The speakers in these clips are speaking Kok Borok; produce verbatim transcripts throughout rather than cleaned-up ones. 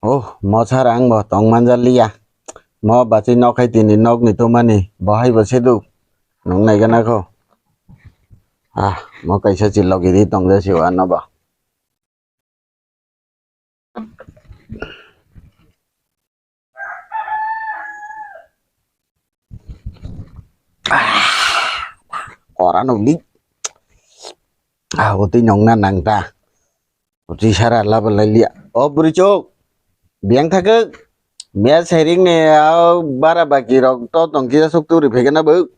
Oh, mo sar ang bo tong manjaliya. Mo bachwi nok hai tini nokni tumani bo hai bo seduk. Nung nai gana kho. Ah, mo kaisa chilok iri tong ja si ano ba. Ah, ora no li. Ah, uti nong na nang ta. Uti sara laba lai lia. O buri chok. Biang thakek. Mia sairing ne a bara baki rok to tong kisa sok turi phege na bo.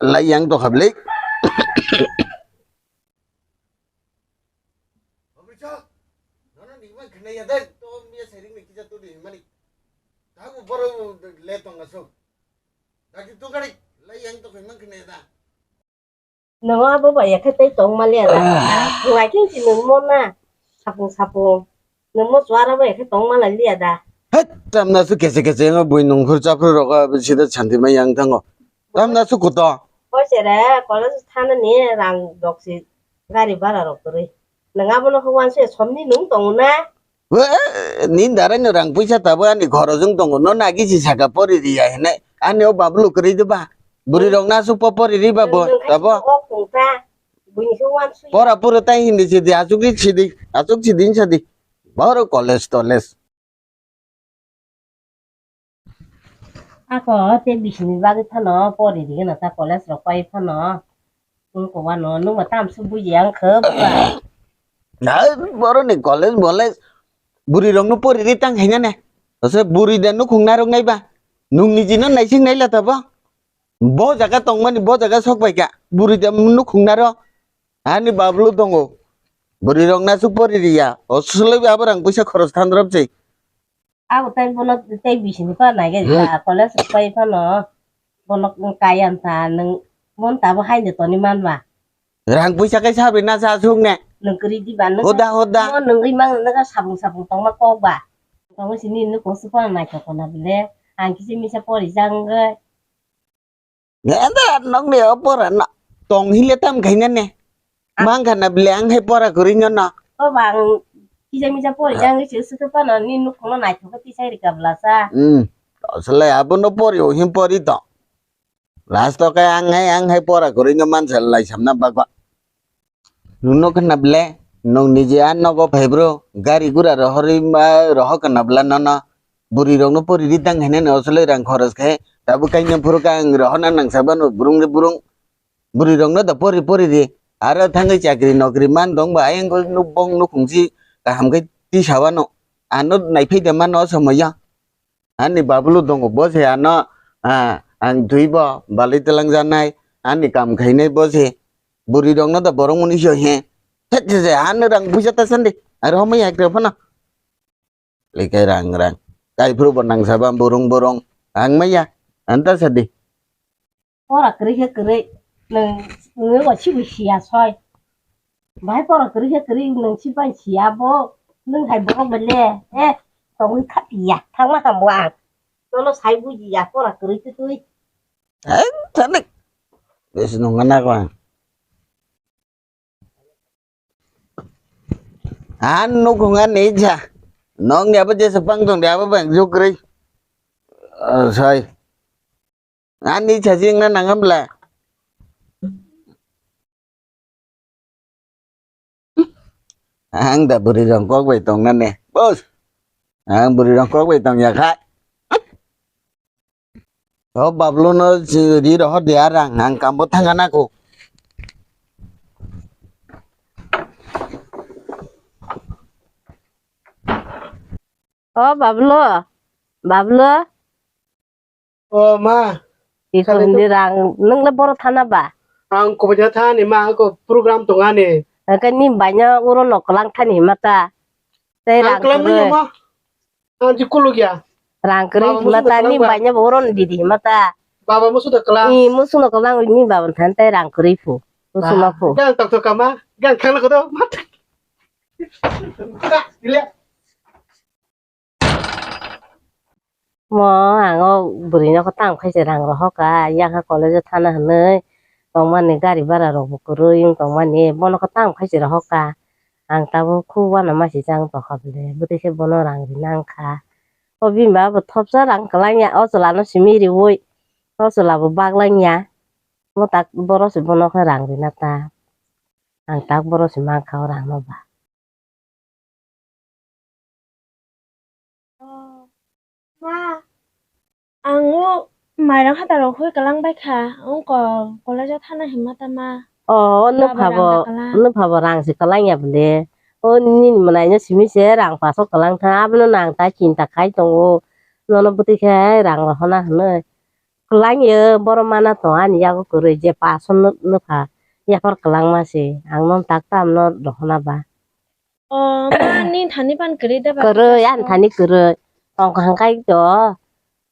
Lai yang to khabli. Nono ni man khna ya dai to mia sairing ni kisa turi mani. Tabu boro le tong asok. Daki tu gari lai yang to khna man khna ya da. Nang abo ba ya khe tei tong mali ya da. Ngai khe si nang mo na. Sapung sapung. Nang mo suara ba ya khe tong mala liya da. Het, tamna su kese kese ngo bui nungkhur chaphru rogo sida chanti ma yang thango. Tamna su kuto. Koi sere, college thana ni rang doksi gari bara rok kwrwi. Nang abono khe wanse somni nung tongo na? We, ni darai no rang puisa tabo ani khorojong tongo. No nagi si saka pori riya hene. Ani o bablu kwrwi de ba. Buri rok na su po pori ri ba bo. Nang tabo. Kok tong ta. Buini khe wansu ya. Pora pura tai hindi sidi, asuk ri sidi, asuk sidi sadi. Boro college toles. Ako te bisini bagwi phano pori digena ta college rok pai phano. Wng kok ano nungba tamsuk buji ang khe bwkha. Na boroni college molej buri rokno pori ri tang khaina ne. Ose buri da nukhung narwk nai ba. Nung niji no naising naila ta bo. Bo jaga tongmani bo jaga sok bai kha. Buri da nukhung naro. Ani bablu tongo. Buri rok nasuk pori riya. Osoloi abo rang puisa khoros thandrop se. Abo tei bono tei bisini pa nai ga Hmm. ja, college rok pai phano bono kaya wngkha nwng mon tabo hai de toni manba. Rang puisa kai sabi na sa suk ne. Nwng kwrwi di ba nwng Hoda, hoda. Mo nwng ri mang nwng sabung sabung tongma kok ba. Tongma sini nwng kung su pa nai kha kona bile. Ang kisi misa pori jang wngwi. Enda nokni o pora no tong hile tam khaina ne. Ah. Mang khana bile ang hai pora kwrwi no no. O bang kisa misa pori jang se su pa no ni nuk no nai thok ti sai ri kabla sa. Hmm. Asle abo no pori o him pori to. Last o kai ang hai ang hai pora kwrwi no man sa lai samna bagwa. Nwng nukha na ble, nwng niji a nogo phai bro, gari gura rohorwi ma rohor kana bla nono, bwrwi rokno pori ri tang hinani osoloi rang khoros khe, tabuk kainwi phuru khe ang rohorna nangsa bano burung ri burung, bwrwi rokno da pori pori ri, aro thangwi chakri nokri man dong ba ayang khe nuk bong nukhung si kaham khe tisa wano, ano naiphai da mano o somoyo. Ani babulu tongo, bo se ano, ah, ang twi bo balai twlangjaknai, ani kam khainai bo se. Bwrwi rokno da borok mwnwi se he. Thek se se, ano rang puisa ta sandi. Aro homai hakre phano. Likai rang rang. Kaiphuru bo nangsa ba burung burung. Ang maya. Anta sadi. Pora kwrwi khe kwrwi, nwng, nwng bo sibo siya soi. Bahai pora kwrwi khe kwrwi, nwng si bai siya bo, nwng hai borok bai le, eh, tongwi kha ya, thangma ham bo ang. Nono sai buji ya, pora kwrwi twi twi. Hai, thani. Besi nungna ko ang. Ang nukhung ani ja. Nokni abo jesa pang tong de abo bang jukrwi. Ah, sai. Ani cha jingna nangam bla. Ang da bwrwi rong kok bai tongna ne. Bos. Ang bwrwi rong kok bai tong ya kha. O bablu no ri rohor de arang, ang kambo thangana ko. O bablu, bablu. O ma. Iko hindi rang, nwng le boro thana ba? Ang kubui thani ma, ako program tongani. Angke ni baino uro no kelang thani mata. Tei rang kwrwi. Ang ji kuluk ya. Rang kwrwi hima ta ni banya bo ron didi hima ta. Baba musu da kala. Ni musu no kala ni baba than tei rang kwrwi phu. Musu no phu. Gang tok tok kama, gang khang na kodo. Mat. Ile. Mo ang o bwrwi no tang khai se rang rohor ka, yang ha college thana hinwi tongmani gari bara rok bo kwrwi wng tongmani bono tang khai se rohor ka. Ang tabuk khub uanama se chang tongkha bwle, bwtwi khe bono rang rina wngkha. O bini baba bo thopsa rang kwlangya, o chwla no simi riui, o chwla bo baglangya. Bo tak boro se bono khe rang rina ta. Ang tak boro se mankha o rang no ba. Ma, ang o mairang hataro hoi kwlang bai kha, wngkha college o thana hinma tama. O, o baba nupha rang bo, da kwlang. Nupha bo rang se kwlang ya bwle. O nini mwnaino simi se rang paso kwlang tha, abono nang ta chinta khai tongo. Nono bwtwi khe rang rohorna hinwi. Kwlang yo, borok mana tong ani yago kwrwi je paso nw-, nupha yaphar kwlangma se. Ang no tak tam no rohorna ba. O, ma, nini thani pan kwrwi da ba? Kwrwi, ani thani kwrwi. Tong kha hwnkhe to,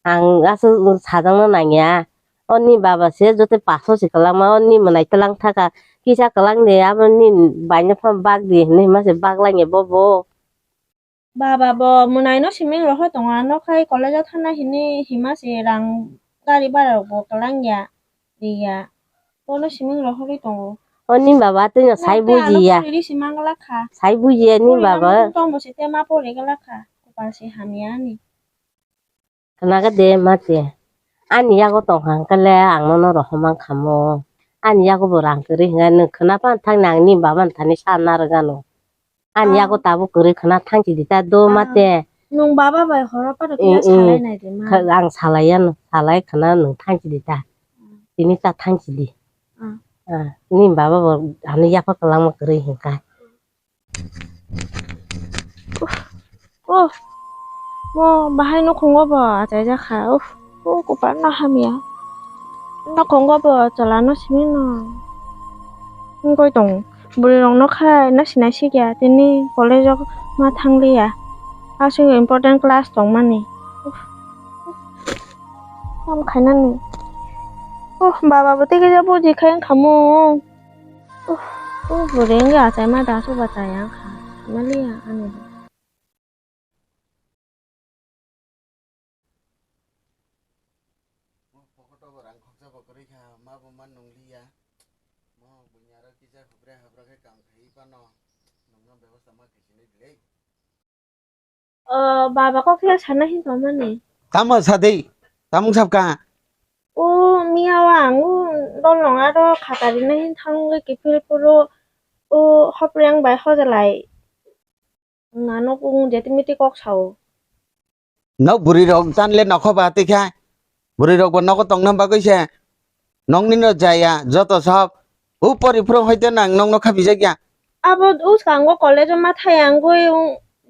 ang aswk sajangno nangya. O ni baba se joto paso se kwlangma, o ni mwnai twlang thaka, kisa kwlang de, abo ni baino phan bak di hinwi hima se bak langya bobo. Baba bo mwnaino siming rohor tongo, ano khai college o thana hinwi hima se rang gari bara rok bo kwlangya. Riya. Bono siming rohorwi tongo. O ni baba twi no sai bujiya. Pori ri si mangla kha. Sai bujiya ni baba. Pori rok tongmo se tema pori gala kha. Kopal se hamya ani. Khnaga de mate. Ani yago tong kha hwnkhe le ang nono rohormang khamo. Ani yago bo rang kwrwi hwnkhe nwng khna pan thang nang ni baba ni thani sa narwk ano. Ani yago tabuk kwrwi khna thangchi di ta do mate. Nwng baba bai horo paro khe salai nai de ma. Ang salai ano, salai khna nwng thangchi di ta. Tini ta thangchi di. Ah, ni baba bo ano yapha kwlangma kwrwi hwnkha. Oh, mo bahai nukhungo bo achai jakha. Oh, oh, kopal no hamya. Nukhungo bo chwla no simi no. Wngwi tongo. Bwrwi rok no khai no sinai sikya tini college o ma thangliya. Aswk important class tongmani. Uff. Tam khainani. Oh, baba bo tei kisa buji khai wngkha mo. Oh, oh, bwrwi wngwi achai ma da aswk ba chaya wngkha. Maliya ani. Mo pocket o bo rang khoksa bo kwrwi kha, ma bo ma nungliya. Mo buini aro kisa hubra habra khe kam khaiwi phano nungno bebosta ma khe sinai di le. O baba kok khe sana hin tongmani. Tamo sadi, tamung sabka. O miya o ang o dol nong aro khata rina hin thangwi kiphil phuru o hopreng bai hojalai. Nano kung jeti miti kok sao. Nok bwrwi rok tan le nokho ba twi kha. Bwrwi rok bo nogo tongna bagwi se. Nokni no jaya joto sob. U pori phuru hoite nang nokno khapijakya. Abo uskango college o ma thai ang goi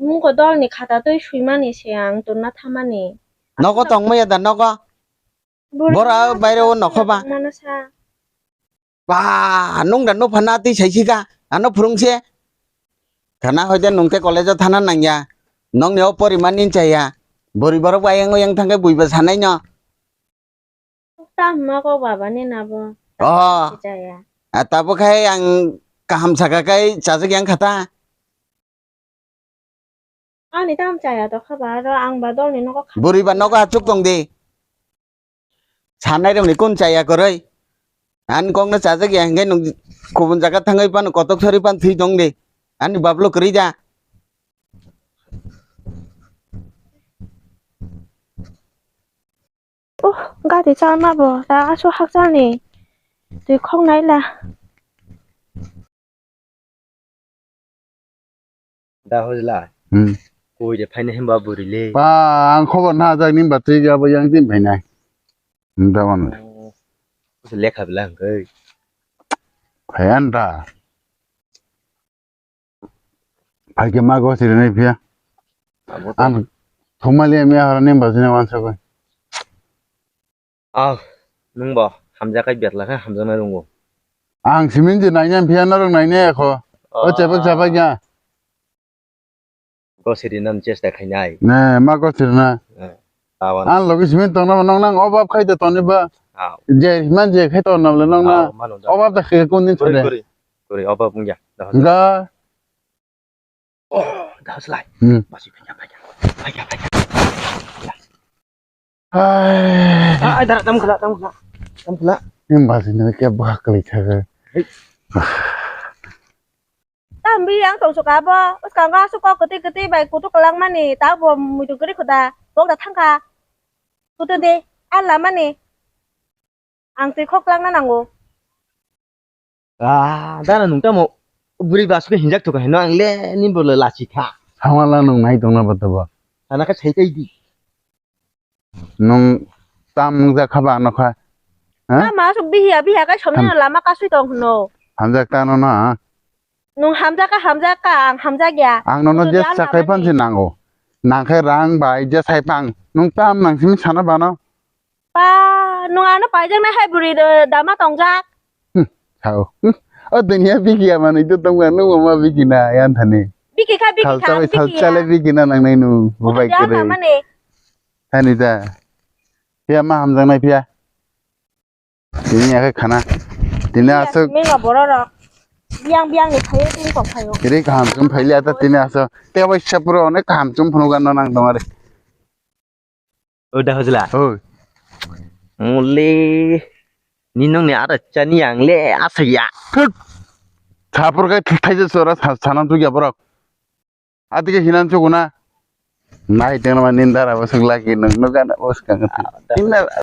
mungko dol ni khata twi swimani se ang tonna thamani. Nogo tongmaya da nogo. Bora baire o nokho ba. Mana sa. Ba, nung da nupha na twi sai sika, ano phwrwng se. Khana hoide nung te college o thana nangya. Nokni o poriman ni chaya. Bwrwi borok bai yang yang thangkhe buiba sanai no. Tamo kok baba ni nabo. Oh. Chaya. A tabuk khai ang kaham saka kai chajak yang khata. Ani tamo chaya to khaba aro ang ba dol ni nogo kha. Bwrwi ba nogo achuk tong di. Sanai rok ni kun chaya kwrwi. Ani kok no chajak ya hingke nung kubun jaga thangwi pano kotok sori pan thwi tong di. Ani bablo kwrwi da. Oh, gari chalma bo, ta asu hakchalni twi khok naila. Da hojla. Hmm. Koi de phaina himba buri le. Ba, ang khobor na jak ni ba twi abo yang tin phainai. Hmm, da wan. Oh, lekha bela hwnkhe. Phayan da. Phaikhe ma gosiri nai phiya. Abo to. Ang thumali miya horo ning bajina wansugwi. Ah, nwng bo hamjakhe betla khe hamjaknai rwngo. Ang simin je nainai phiya norok nainai kho. O chebak chebak ya. Gosiri nan chesta khainai. Ne, ma gosiri na. Eh, tawan. Ang logi simin tongna nong nang obab khai de toni ba. Ah. Je man je khai tonna le nong na. Ah, mano da. Obab da khai kun din chode. Kuri, kuri. Kuri, obab wngya. Da hojla. Ga. Oh, da hojlai. Hmm. Basi phaiya, phaiya. Phaiya, phaiya. Ai. Ah, ai, dara, tam khla, tam khla. Tam khla. Ni basi ni ke bwkha kwlai thago. Hei. Bihik ang tong suka bo. Bwskango aswk kok kwtwi kwtwi bai kutuk kwlangmani. Tabo muitu kwrwi khuda. Bok da thangkha. Kutu de. A lamani. Ang twi khok langna nango. Ah, dana nung tamo bwrwi basu khe hinjak thok hino ang le ni bolo lachi kha. Samala nung nai tongna bata bo. Sana khe sai tai di. Nung tam nung jak kha ba ano kha. Ha? Tamo aswk bihiya bihiya kai somni lama kasui tong hino. Hamjak ta no na. Nung hamjak ka hamjak ka ang hamjak ya. Ang nono je sakai pan se nango. Nang khe rang bai je sai pang. Nung tam nang simi sana bano. Pa, nung ano paijaknai hai bwrwi do dama tongjak. Hmm, sao. Hmm. O dunia biki ama nai to tongma nung ma biki na yan thani. Biki kha, biki kha, salsa bai biki salsa ya. Le biki na nang nai nung bubai kere. Thani ta. Pia ma hamjak nai pia. Tini ya khana. Tini aswk. Minga bororok. Biang biang ni phayo tini kok phayo. Kiri kaham chum phaili ata tini aswk. Te bai sapro onek kaham chum phunu gan nang tong are. O da hojla. Oi. Muli ni nong ni ara chani ang le asaya. Thut. Thapur kai thaija chora sa-, sanam tu ya borok. Adige hinan chukuna. Nai tengna ma nindara bosong lagi nung nugan bosong. Nindara.